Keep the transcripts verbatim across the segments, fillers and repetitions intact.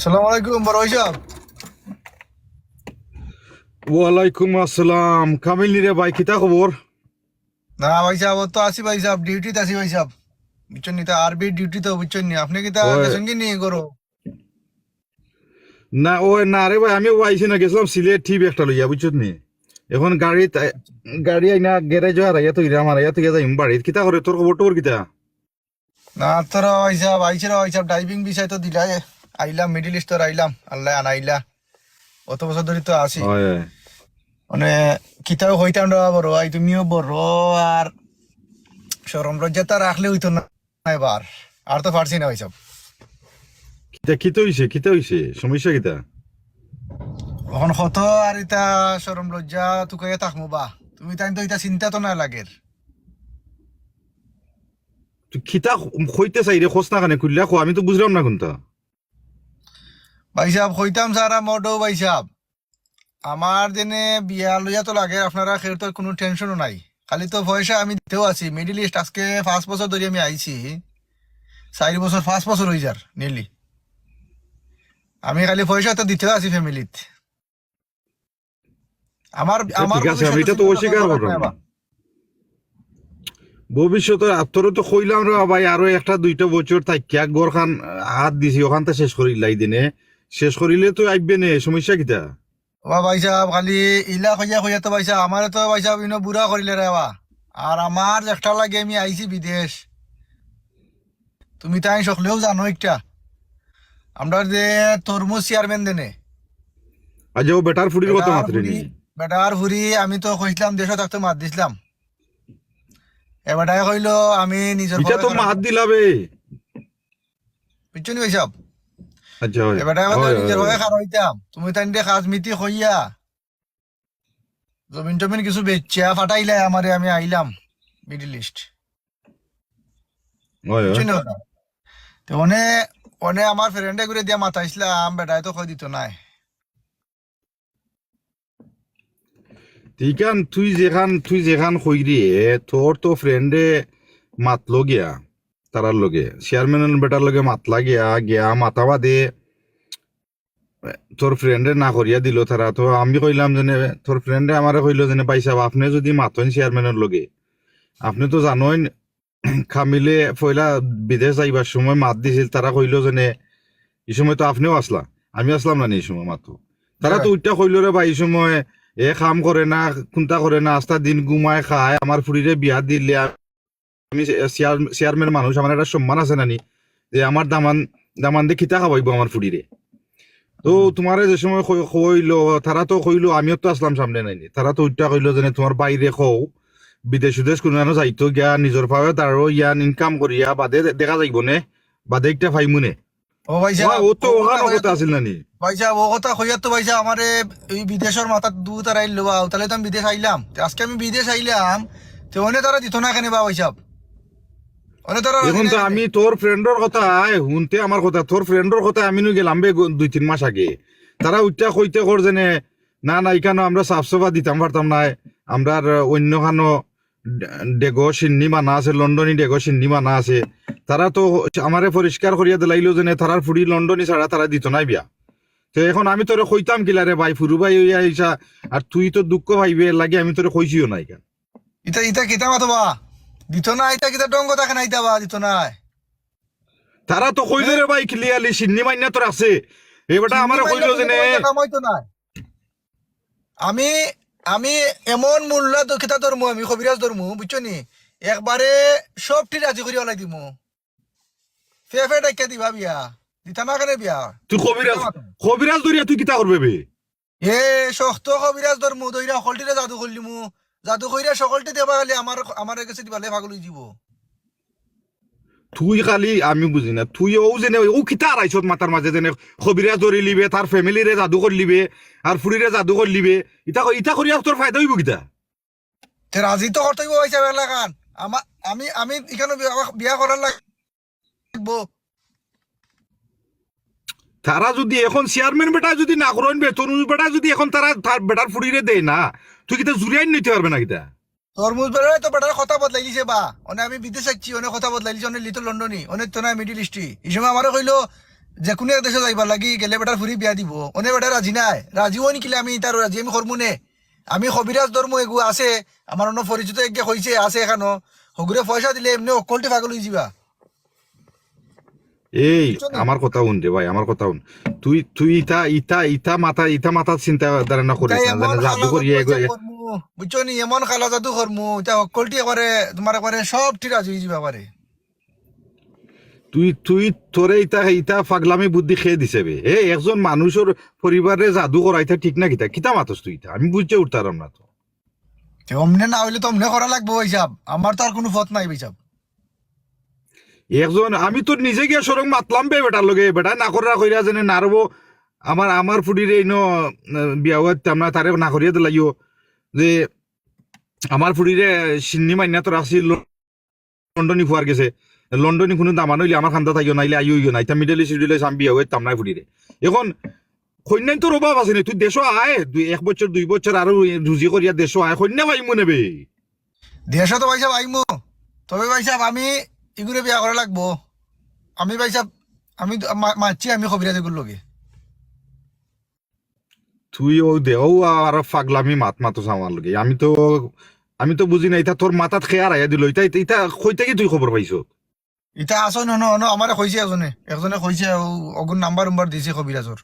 আসসালামু আলাইকুম বড় ভাই সাহেব। ওয়ালাইকুম আসসালাম। কামিল নি রে ভাই, কিতা খবর? না ভাই সাহেব, অউ তো আছি ভাই সাহেব, ডিউটিত আছি ভাই সাহেব। বুঝছইন নি, তা আরবির ডিউটি তো, বুঝছইন নি। আপনে কিতা ওই গেছইন কি নি করো? না, ওই না রে ভাই, আমি অউ আইছি না, গেছিলাম সিলেট ট্রিপ একটা লইয়া, বুঝছত নি? এখন গাড়িত, গাড়ি আইনা গ্যারেজো হারাইয়া থইরাম, হারাইয়া থইয়া যাইমু বাড়িত। কিতা করে, তোর খবর টবর কিতা? না, তোরা ভাই সাহেব, আইছি রে ভাই সাহেব, ড্রাইভিং ভিসায় তো দিলাই, আইলাম, মিডল ইস্টর আইলাম, আল্লায় আনাইলা। অত বছর ধরি তো আছি। অয়, অয়। মানে, কিতাও কইতাম রে বড় ভাই, তুমিও বড়, আর শরম লজ্জা তো রাখলে অইতো না এবার। আর তো পারছি না ভাই সাহেব। কিতা, কিতা অইছে, কিতা অইছে? সমস্যা কিতা? অখন কত আর ইতা শরম লজ্জা তুকাইয়া থাকমু বা? তুমি তাইন তো ইতা চিন্তা তো না লাগের। তুই কিতা কইতে চাইরে, কস না কেনে, খুলিয়া ক, আমি তো বুঝলাম না কুনটা। ভাই সাহেব, কইতাম সারা মডো ভাই সাহেব, আমার যেনে বিয়া লইয়া তো লাগে, আপনারা কেউর তো কুনু টেনশনও নাই। খালি তো পয়সা আমি দিতেও আছি। মিডল ইস্ট আজকে পাঁচ বছর ধরি আমি আইছি, চাইর বছর, পাঁচ বছর অই যার নিলি। আমি খালি পয়সা তো দিতেও আছি ফ্যামিলিত। আমার, আচ্ছা, আমার ঠিক আছে, আমি ভবিষ্যতে ইটা তো চিন্তা অস্বীকার করতাম করলাম না। ভবিষ্যতে আর তোরে তো কইলাম রে ভাই, আরো একটা দুইটা বছর থাকিয়া ঘরখান হাত দিছি, অখানতা শেষ করিলাই দিনে, শেষ করিলে তো আইবে নে, সমস্যা কিতা? ও ভাই সাহেব, খালি ইলা কইয়া কইয়া তো ভাই সাহেব, আমারে তো ভাই সাহেব ইনো বুড়া করিলে রে বা। আর আমার একটা লাগে আমি আইছি বিদেশ। তুমি তাইন সকলেও জানো একটা। আমরা যে তরমুজ চেয়ারম্যান দেনে। আচ্ছা, অউ বেটার ফুড়ির কথা বেটার মাতরে ফুড়ি, নি? বেটার ফুড়ি, আমি তো কইছিলাম দেশো থাকতে মাত দিছিলাম। এ বেটায় কইলো আমি নিজর ইটা পায়ে তো খাড়াইতাম। মাত দিলা বে। বুঝছো নি ভাই সাহেব? আচ্ছা, অয়। এ বেটায় কইলো অয়, অয়, নিজর পায়ে অয়। খাড়াইতাম। তুমি তাইনরে কাজ মিতি কইয়া জমিন টমিন কিছু বেচিয়া ফাটাইলাই আমারে, আমি আইলাম মিডল ইস্ট। অয়, অয়। বুঝছো নি কথা? তে অনে, অনে আমার ফ্রেন্ডে করে দিয়া মাতাইছিলাম, বেটায় তো কই দিতো নায়। ইখান তুই যেখান, তুই যেখান কইরে, তোর তো ফ্রেন্ডে মাতলো গিয়া, তারার লগে, চেয়ারম্যানর বেটার লগে মাতলা গিয়া, গিয়া মাতা বাদে, তোর ফ্রেন্ডে না করিয়া দিলো তারা। তো আমি কইলাম যেনে, তোর ফ্রেন্ডে আমারে কইলো যেনে, "ভাই সাহেব, আপনে যুদি মাতইন চেয়ারম্যানর লগে, আপনে তো জানইন, কামিলে পয়লা বিদেশ যাইবার সময় মাত দিছিল, তারা কইলো যেনে, ই সময় তো আপনেও আছলা, আমি আছলাম না নি ই সময় মাতো। তারা তো হ্যাঁ। উল্টা কইলো রে ভাই, ই সময় এ কাম করে না, কুন্তা করে না, আস্তা দিন ঘুমায় খায়, আমার ফুড়িরে বিয়া দিলে আমি চেয়ার-, চেয়ারম্যান মানুষ, আমার একটা সম্মান আছে না নি, যে আমার দামান, দামান্দে কিতা খাওয়াইবো আমার ফুড়িরে।" তো হুম। তোমারে যে সময় কই-, কইলো, তারা তো কইলো, আমিও তো আছলাম সামনে নাইনি, তারা তো উল্টা কইলো যেনে, "তোমার ভাইরে কও, বিদেশ উদেশ কুনু জানো যাইতো গিয়া, নিজর পায়ে দাঁড়ো, ইয়ান ইনকাম করিয়া বাদে দে-, দেখা যাইবো নে, বাদে একটা পাইমু নে।" ও ভাই সাহেব, অউ তো ও অখানো কথা কইয়া কথা তো, আছিল না নি? ভাই সাহেব, ও কথা কইয়া তো ভাই সাহেব, আমারে এই বিদেশর মাথাত দুধ আর আইল লওয়া, তাইলে তো আমি বিদেশ আইলাম। তে আজকে আমি বিদেশ আইলাম, তে অনে তারা দিতো না কেনে বা ভাই সাহেব? অনে তারা রাজি এখন তো নাই কেনে? আমি তোর ফ্রেন্ডর কথা, আয়, হুনতে আমার কথা, তোর ফ্রেন্ডর কথা আমি নু গেলাম বে গ-, দুই তিন মাস আগে। তারা উল্টা কইতে কর যেনে, "না, না, ইখানো আমরা সাফ সাফা দিতাম পারতাম না, আমরার অন্য খানো ডে-, ডেগো সিন্নি বানা আছে, লন্ডনি ডেগো সিন্নি বানা আছে।" তারা তো আমারে পরিষ্কার করিয়া দিলাইলো যেনে, তারার ফুড়ি লন্ডনি ছাড়া তারা দিতো নায় বিয়া। তে এখন আমি তোরে কইতাম কিলা রে ভাই, ফুরু ভাই অইয়া আইছা, আর তুই তো দুঃখ পাইবে, এর লাগি আমি তোরে কইছিও না ইখান। ইতা, ইতা কিতা মাতো বা? দিতো না, ইতা কিতা ঢং থাকে না, ইতা বা দিতো না। তারা তো কইলো রে ভাই, clearly সিন্নি মাইন্না তোর আছে। এ বেটা সিন্নি আমারে মাইন্না কইলো যে তোর নে, পয়সা কামাইতো না। আমি, আমি এমন মোল্লা দ-, কিতা ধরমু, আমি কবিরাজ ধরমু, বুঝছো নি? একবারে সবটি রাজি করি ওলাই দিমু। ফে ফে ডাকিয়া দিবা বিয়া। দিতা না কেনে বিয়া? তুই কবিরাজ, কিতা মাতো? কবিরাজ ধরিয়া তুই কিতা করবে বে? এ শক্ত কবিরাজ ধরমু, ধইরা হকলটিরে জাদু করিলিমু। জাদু কইরা সকলটি দেবা গেলে আমার, আমার গেছে দিবালে পাগল অই যিবো। তুই খালি, আমি বুঝি না, তুই অউ যেনে, অউ কিতা আড়াইশত মাথার মাঝে যেনে কবিরাজ ধরিলিবে, তার ফ্যামিলিরে জাদু করিলিবে, আর ফুড়িরে জাদু করিলিবে, ইতা ক-, ইতা করিয়া তোর ফায়দা অইবো কিতা? তে রাজি তো করতে অইবো ভাই সাহেব এলাকান। আমা-, আমি, আমি ইখানো বিয়া, বিয়া করার লাগবো। তারা যুদি এখন চেয়ারম্যান বেটা যুদি না করইন বে, তরমুজ বেটা যুদি এখন তারা তার বেটার ফুড়িরে দেয় না, তুই কিতা জুরিয়াইন নিতে পারবে না কিতা? তরমুজ বেটারে তো বেটার কথা বদলাই দিছে বা। অনে আমি বিদেশ আইছি, অনে কথা বদলাই দিছে, অনে লিটল লন্ডনি, অনে তো না মিডল ইস্টি। ই সময় আমারে কইলো, যে কোনো এক দেশো যাইবার লাগি গেলে বেটার ফুরি বিয়া দিবো। অনে বেটা রাজি নায়। রাজি অয় নি কিলা আমি ইতার রাজি আমি করমু নে। আমি কবিরাজ ধরমু এগু আছে, আমার অনো পরিচিত এগু কইছে আছে এখানো। হগুরে পয়সা দিলে এমনে অকলটি পাগল অইযিবা। এই, বুঝছো নি? আমার কথা হুন রে ভাই, আমার কথা হুন। তুই, তুই ইতা, ইতা, ইতা মাথা, ইতা মাথাত চিন্তা ধারণা করিস ইতা না, এমন জানে জাদু কালা করিয়া জাদু এগো-, এ- করমু, বুঝছো নি? এমন কালা জাদু করমু, ইতা হক্কলটি একবারে, তোমার একবারে সবটি রাজি অইযিবা একবারে। তুই, তুই, তোরে ইতা, ইতা ফাগলামি বুদ্ধি কে দিছে বে? এ, একজন মানুষর পরিবারে জাদু করা ইতা ঠিক না কিতা? কিতা মাতস তুই ইতা? আমি বুঝিয়া উঠতারাম না তো। তে অমনে না অইলে তো অমনে করা লাগবো ভাইসাব, আমার তো আর কুনু পথ নাই ভাইসাব। একজন, আমি তো নিজে গিয়া সরং মাতলাম বে বেটার লগে, বেটা না করা কইরা যেনে নারবো, আমার, আমার ফুড়িরে ইনো, আহ, বিয়া অইতাম না, তারে না করিয়া দিলাইও, যে আমার ফুড়িরে সিন্নি মাইন্না তো রাখছিল, লন্ডনি ফুয়ার গেছে, লন্ডনি কুনু দামান অইলে আমার কান্দাত আইও, নাইলে আইও অইও না, ইতা মিডল ইস্ট, মিডল ইস্ট, আমি বিয়া অইতাম না ফুড়িরে। এখন কইন্যাইন্তর অভাব আছে নি, তুই দেশো আয়, দুই, এক বছর, দুই বছর আরো রুজি করিয়া দেশো আয়, কইন্যা পাইমু নে বে। দেশো তো ভাইসাব আইমু, তবে ভাইসাব আমি ইগুরে বিয়া করা লাগবো। আমি ভাইসাব, আমি মা-, মাতছি আমি কবিরাজ এগুর লগে। তুই অউ দে, অউ আর ফাগলামি মাত মাতস আমার লগে। আমি তো, আমি তো বুঝি না, ইতা তোর মাথাত কে আরাইয়া দিল, ইতা, ইতা, ইতা কই থাকি তুই খবর পাইছস? ইতা আছে, অনো, অনো, আমারে কইছে একজনে, একজনে কইছে, অউ, অগুর নাম্বার উম্বার দিছে কবিরাজর।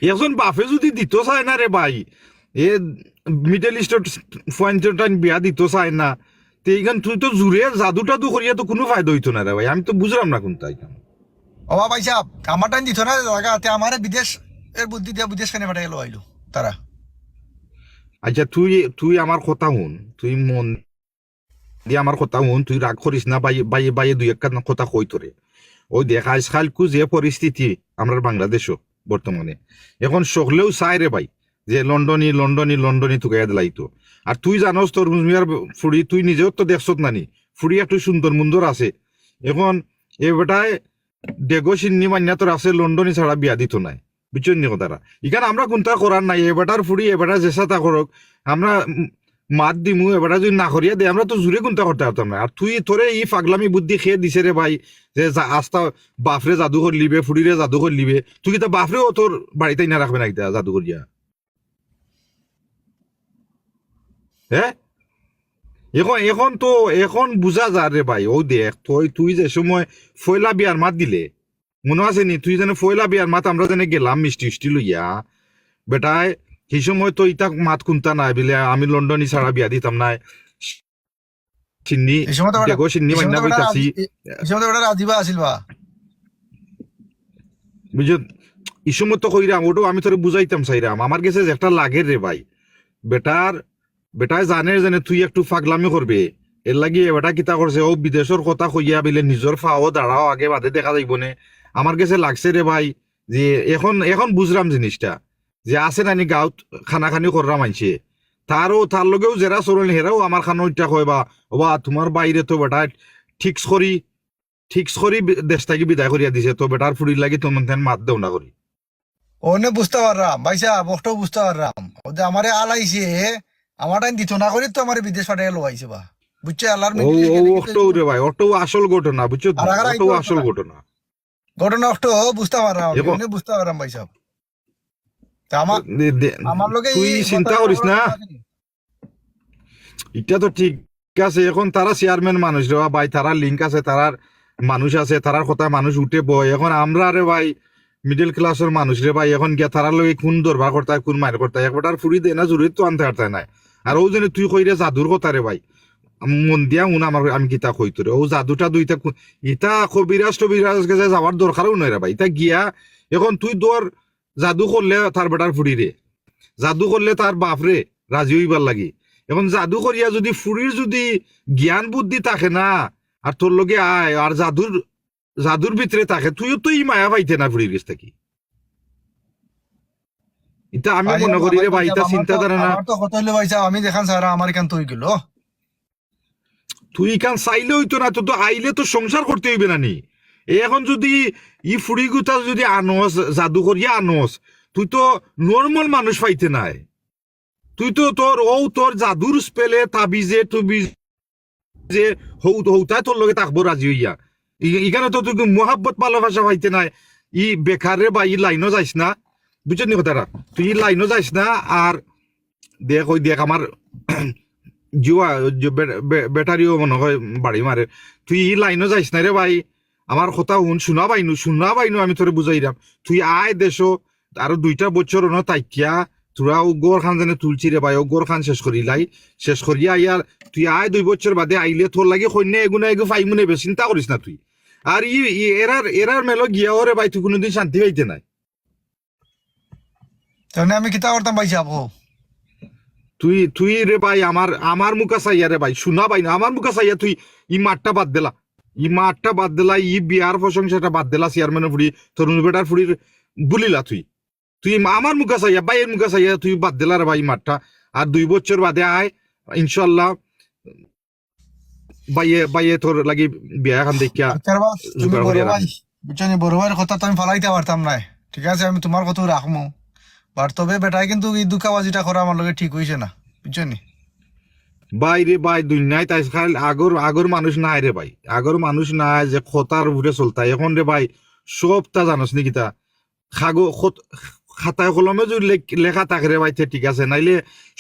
একজন বাপে যুদি দিতো চায় না রে ভাই, এ মিডল ইস্টর ফুয়াইন্তর টাইন বিয়া দিতো চায় না, তে ইখান তুই তো জুরে জাদু টাদু করিয়া তো কুনু ফায়দা অইতো না রে ভাই, আমি তো বুঝরাম না কুনতা ইখান। ও ভাইসাব, আমার টাইন দিতো না জাগা, তে আমারে বিদেশ এর বুদ্ধি দিয়া বিদেশ কেনে পাঠাইলো আইলো তারা। আচ্ছা, তুই, তুই আমার কথা হুন, তুই মন দিয়া আমার কথা হুন, তুই রাগ করিস না, ভাই, ভাই, ভাই, দুই একটা কথা কই তোরে। অউ দেখ, আইজকাইলকু যে পরিস্থিতি আমরার বাংলাদেশো বর্তমানে, এখন সকলেউ চায় রে ভাই, যে লন্ডনি, লন্ডনি, লন্ডনি তুকাইয়া দিলাইতো। আর তুই জানোস, তরমুজ মিয়ার ফুড়ি, তুই নিজেও তো দেখছত নানি, ফুড়ি একটু সুন্দর মুন্দর আছে। এখন এ বেটায় ডেগো সিন্নি মাইন্না তোর আছে, লন্ডনি ছাড়া বিয়া দিতো নায়। বুঝছস নি কথাটা? ইখান আমরা কুনতা করার নাই, এ বেটার ফুড়ি, এ বেটা যেছা তা করউক, আমরা উম, মাত দিমু, এ বেটা যুদি না করিয়া দে, আমরা তো জুরে কুনতা করতে পারতাম না। আর তুই, তোরে ই ফাগলামি বুদ্ধি কে দিছে রে ভাই, যে যা-, আস্তা বাফরে জাদু করিলিবে, ফুড়িরে জাদু করিলিবে, তুই কিতা বাফরেও তোর বাড়িত আইনা রাখবে না কিতা জাদু করিয়া? হে? এখন, এখন তো, এখন বুঝা যার রে ভাই। অউ দেখ, তুই, তুই যে সময় পয়লা বিয়ার মাত দিলে, মনো আছে নি? তুই যেনে পয়লা বিয়ার মাত আমরা যেনে গেলাম মিষ্টি উষ্টি লইয়া, বেটায়, সেই সময় তো ইতা মাত কুনতা নায়, বিলে আমি লন্ডনি ছাড়া বিয়া দিতাম নায়। সিন্নি, এই সময় তো বেটা, ডেগো সিন্নি এই সময় মাইন্না তো বেটা বইতাছি। রাজি-, এই সময় তো বেটা রাজিবা আছিল বা। বুঝছো? ই সময় তো কইরাম, অটাউ আমি তোরে বুঝাইতাম চাইরাম। আমার গেছে যে একটা লাগের রে ভাই, বেটার, বেটায় জানে যেনে তুই একটু ফাগলামি করবে, এরলাগি এ বেটা কিতা করছে, অউ বিদেশর কথা কইয়া বিলে নিজর ফাও দাঁড়াও, আগে বাদে দেখা যাইবো নে। আমার গেছে লাগছে রে ভাই, যে এখন, এখন বুঝরাম জিনিসটা, যে আছে নানি গাউত খানাখানি কররা মানষে, তারও, তার লগেও যেরা চলইন, হেরাও আমার খানো ইটা কয় বা, "ওবা, তুমার ভাইরে তো বেটায় ঠিক করি, ঠিক করি বি-, দেশ থাকি বিদায় করিয়া দিছে, তো বেটার ফুড়ির লাগি তুমন তেন মাত দেও না করি।" অনে বুঝতা পাররাম, ভাইসাব, অখটাউ বুঝতা পাররাম। অউ যে আমারে আলাইছে, আমার টাইম দিত না করি তো আমারে বিদেশ পাঠাইয়া লওয়াইছে বা। বুঝছো? আল্লাহর ও, মিডিলে ও, গেলে কিন্তু অখটাউ রে ভাই, অখটাউ আসল ঘটনা, বুঝছো তো? আর আগার অখটাউ আইতো আসল না। ঘটনা। ঘটনা অখটাউ বুঝতা পাররাম, আমি, এগো- অনে বুঝতা পাররাম, ভাইসাব। তা আমার, দে-, দে-, আমার লগে তুই ই চিন্তা কথা করিস না। আছে নি? ইটা তো ঠিক আছে, এখন তারা চেয়ারম্যান মানুষ রে বা ভাই, তারার লিংক আছে, তারার মানুষ আছে, তারার কথা মানুষ উঠে বয়। এখন আমরা রে ভাই, মিডল ক্লাসর মানুষ রে ভাই, এখন গিয়া তারার লগে কুন দরবার করতায়, কুন মাইর করতায়, এক বেটার ফুড়ি দেনা জুরে তো আনতে পারতায় নায়। আর অউ যেনে তুই কইরে জাদুর কথা রে ভাই, মন দিয়া হুন আমার, আমি কিতা কই তোরে, অউ জাদু টাদু ইতা কু-, ইতা কবিরাজ টবিরাজ গেছে যাওয়ার দরকারও নাই রে ভাই। ইতা গিয়া এখন তুই ধর জাদু করলে তার বেটার ফুড়িরে, জাদু করলে তার বাফরে রাজি অইবার লাগি। এখন জাদু করিয়া যুদি ফুড়ির যুদি জ্ঞান বুদ্ধি থাকে না, আর তোর লগে আয়, আর জাদুর, জাদুর ভিতরে থাকে, তুইও তো ই মায়া পাইতে না ফুড়ির গেছ থাকি। ইতা আমি আরে মনে করি রে ভাই, ইতা চিন্তাধারা না। আমার তো কথা অইলো ভাইসাব, আমি যেখান সারা আমার এখান তো অই গেল। তুই ইখান চাইলে অইতো না, তুই তো আইলে তো সংসার করতে অইবে না নি? এখন যুদি ই ফুড়িগুতা যুদি আনস, জাদু করিয়া আনস, তুই তো নরমাল মানুষ পাইতে নায়। তুই তো তোর, অউ তোর জাদুর স্পেলে, তাবিজে, টুবিজে, হউ-, হউতায় তোর লগে থাকবো রাজি অইয়া। ই-, ইখানো তো তুই মহাব্বত ভালোবাসা পাইতে নায়। ই বেকার রে ভাই, ই লাইনও যাইস না, বুঝছস নি কথাটা? তুই ই লাইনও যাইস না। আর দেখ, ওই দেখ, আমার জুয়া, যে বে-, বে-, ব্যাটারিও মনে হয় বাড়ি মারে। তুই ই লাইনও যাইস না রে ভাই। আমার কথা হুন, সোনা বাইনু, সোনা বাইনু, আমি তোরে বুঝাইরাম। তুই আয় দেশো, আরো দুইটা বছর অনো থাকিয়া, তোরা ও ঘর খান যেনে তুলছি রে ভাই, ও ঘর খান শেষ করিলাই, শেষ করিয়া আইয়ার তুই আয় দুই বছর বাদে আইলে তোর লাগি কইন্যা এগু না এগু পাইমু নে বে, চিন্তা করিস না তুই। আর ই, ই এরার, এরার মেলো গিয়াও রে ভাই, তুই কোনোদিন শান্তি পাইতে নায়। তাহলে আমি কিতা করতাম ভাই সাহেব, কও? তুই, তুই রে ভাই, আমার, আমার মুখা চাইয়া রে ভাই, সোনা বাইনু, আমার মুখা চাইয়া তুই ই মাতটা বাদ দিলা, ই মাতটা বাদ দিলা, ই বিয়ার প্রশংসাটা বাদ দিলা, চেয়ারম্যানর ফুড়ি, তরমুজ বেটার ফুড়ির বুলিলা তুই। তুই আমার মুখা চাইয়া, ভাইর মুখা চাইয়া তুই বাদ দিলা রে ভাই ই মাতটা। আর দুই বছর বাদে আয়, ইনশাল্লাহ, ভাইয়ে, ভাইয়ে তোর লাগি বিয়া এখান দেখিয়া আচ্ছা রে বাস, তুমি জোগাড় বড় করিয়া ভাই, রাখবো। বুঝছো নি, বড় ভাইর কথা তো আমি ফালাইতে পারতাম না, ঠিক আছে, আমি তোমার কথা রাখমু, but তবে বেটায় কিন্তু ই ধোঁকাবাজিটা করা আমার লগে ঠিক অইছে না, বুঝছো নি? ভাই রে ভাই, দুনিয়াত আজকাল আগর, আগর মানুষ নাই রে ভাই, আগর মানুষ নাই যে কথার উপরে চলতা। এখন রে ভাই, সবটা জানোস নি কিতা, কাগজ, খাতায় কলমে যদি লেখ-, লেখা থাকে রে ভাই, তে ঠিক আছে, নাইলে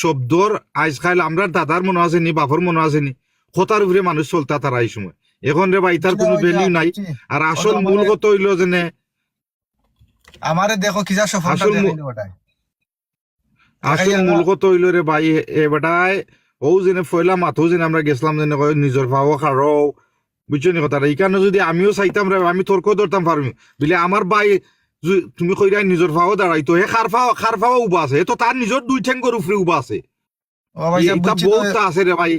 শব্দর আজকাল আমরার দাদার মনো আছে নি, বাপর মনো আছে নি, কথার উপরে মানুষ চলতা তারা এই সময়। এখন রে ভাই, ইতার কোনো value নাই। আর আসল মূল কথা অইলো যে নে, আমারে দেখো কি যা স্বপ্নটা আসল মূ-, দেখাইলো বেটায়। আসল মূল কথা অইলো রে ভাই, এ বেটায়, ও যেনে পয়লা মাতো যেনে আমরা গেছিলাম যেনে কয়, "নিজর পাও খাড়াও", বুঝছো নি কথাটা? ইখানো যদি আমিও চাইতাম রে, আমি তর্ক ধরতাম পারমু। বলে, "আমার ভাই, জু-, তুমি কইরায় নিজর পাও দাঁড়াইতো, হে কার পাও, কার পাও উবা আছে, হে তো তার নিজর দুই ঠেঙ্গর উপরে উবা আছে।" ও ভাই সাহেব, ইতা বুঝছি তো, বহুত আছে রে ভাই।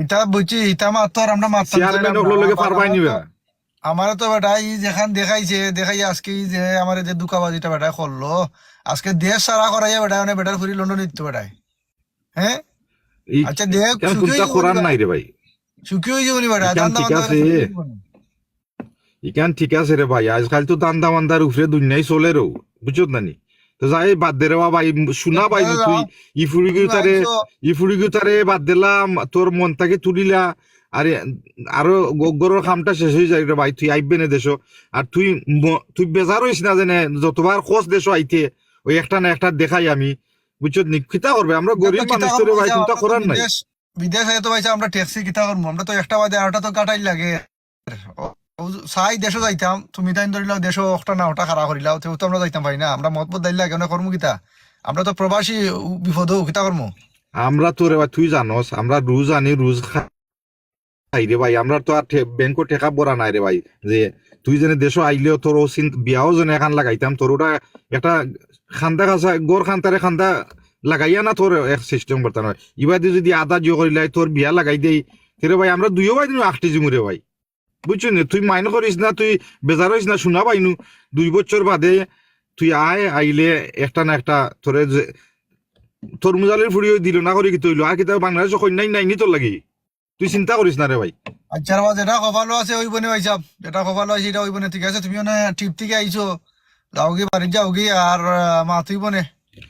ইতা বুঝছি, ইতা মাত্র আর আমরা মারতাম চেয়ারম্যান অকলর লগে পারবায় নি বা। আমারে তো বেটায় ই যেখান দেখাইছে, দেখাই আজকে ই যে আমারে যে ধোঁকাবাজিটা বেটায় করলো, আজকে দেশ সারা করাইয়া বেটায়, মানে বেটার ফুড়ি লন্ডন নিত বেটায়। হ্যাঁ? আচ্ছা, দেখ, ইখান সুখী কুন্তা অইযিবো করার নি নাই রে ভাই। সুখী অইযিবো নি বেটায়, ইখান ধান্দা ঠিক মান্দা আছে। সুখী অইযিবো নি। ইখান ঠিক আছে রে ভাই, আজকাল তো ধান্দা মান্দার উপরে দুনিয়াই চলের, বুঝছো না নি? তো যাই বাদ দে রে বাবা, ই সোনা ভাই, তুই ই ফুড়ি গিতারে, ই ফুড়ি গিতারে বাদ দিলাম, তোর মন থাকি তুলিলা, আরে আরো গ-, ঘরর কামটা শেষ অইযায় রে ভাই, তুই আইবে নে দেশো। আর তুই ম-, তুই বেজার অইস না যেনে, যতবার কস দেশো আইতে, ওই একটা না একটা দেখাই আমি, বুঝছো নি? কিতা করবে, আমরা গরিব মানুষ তো রে ভাই, কুন্তা করার নাই। বিদেশ আইয়া তো ভাই সাহেব আমরা ট্যাক্সি কিতা করমু? আমরা তো একটা বাদে আরোটা তো কাটাই লাগে। ও, ও, চাই দেশো যাইতাম, তুমি তাইন ধরিলাও দেশো একটা না ওটা খাড়া করিলাও, তেও তো আমরা যাইতাম পারি না। আমরা মত বদলাইলে লাগে না, করমু কিতা? আমরা তো প্রবাসী, উ, বিপদো, কিতা করমু? আমরা তো রে ভাই, তুই জানোস, আমরা রুজ আনি, রুজ খাই রে ভাই। আমরা তো আর টে-, ব্যাংকো টেকা ভরা নাই রে ভাই। যে তুই যেনে দেশো আইলেও তোর ও চিন-, বিয়াও যেনে এখান লাগাইতাম, তোর ওটা একটা খান্দা খাসা, ঘর খান্তারে খান্দা লাগাইয়া না তোর এক সিস্টেম করতাম না। ইবাদি যদি আদা জিও করিলাই তোর বিয়া লাগাই দেই, তে রে ভাই আমরা দুইও ভাই দিন আখটি জিমু রে ভাই। বুঝছো নি? তুই মাইন্ড করিস না, তুই বেজার অইস না, সোনা বাইনু। দুই বছর বাদে তুই আয়, আইলে একটা না একটা তোরে যে, তরমুজ আলীর ফুড়িও দিল না করি কিতা অইলো? আর কিতা বাংলাদেশো কইন্যাই নাই নি তোর লাগি? তুই চিন্তা করিস না রে ভাই। আচ্ছা রে বা, যেটা কপালো আছে অইবো নে ভাই সাহেব, যেটা কপালো আছে ইটা অইবো নে, ঠিক আছে? তুমি মানে ট্রিপ থাকি আইছো, যাওগি, বাড়িত যাওগি, আর, আহ, মাত অইবো নে।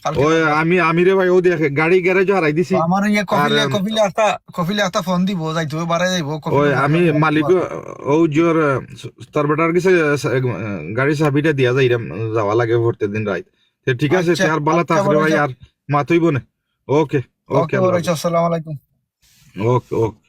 কালকে ওই আমি, আমি রে ভাই, ও দেখ, গাড়ি গ্যারেজো হারাই দিছি। তো আমার ইয়ে কফিলে, আর, আম, কফিলে একটা, কফিলে একটা ফোন দিবো, যাইতো, বারে যাইবো, কফিলে ওই ফোন আমি দিবো। মালিক, ও জোর, আহ, তার বেটার গেছে, আহ, গাড়ির চাবিটা দিয়া যাইরাম, যাওয়া লাগে পরতের দিন রাইত। তে ঠিক আছে, আচ্ছা, তে আর বালা আচ্ছা, থাক রে বড় ভাই, ভাই। আর মাত অইবো নে। ওকে, ওকে, ওকে, বড় আল্লাহ ভাই, হাফেজ। আসসালামু আলাইকুম। ওকে, ওকে।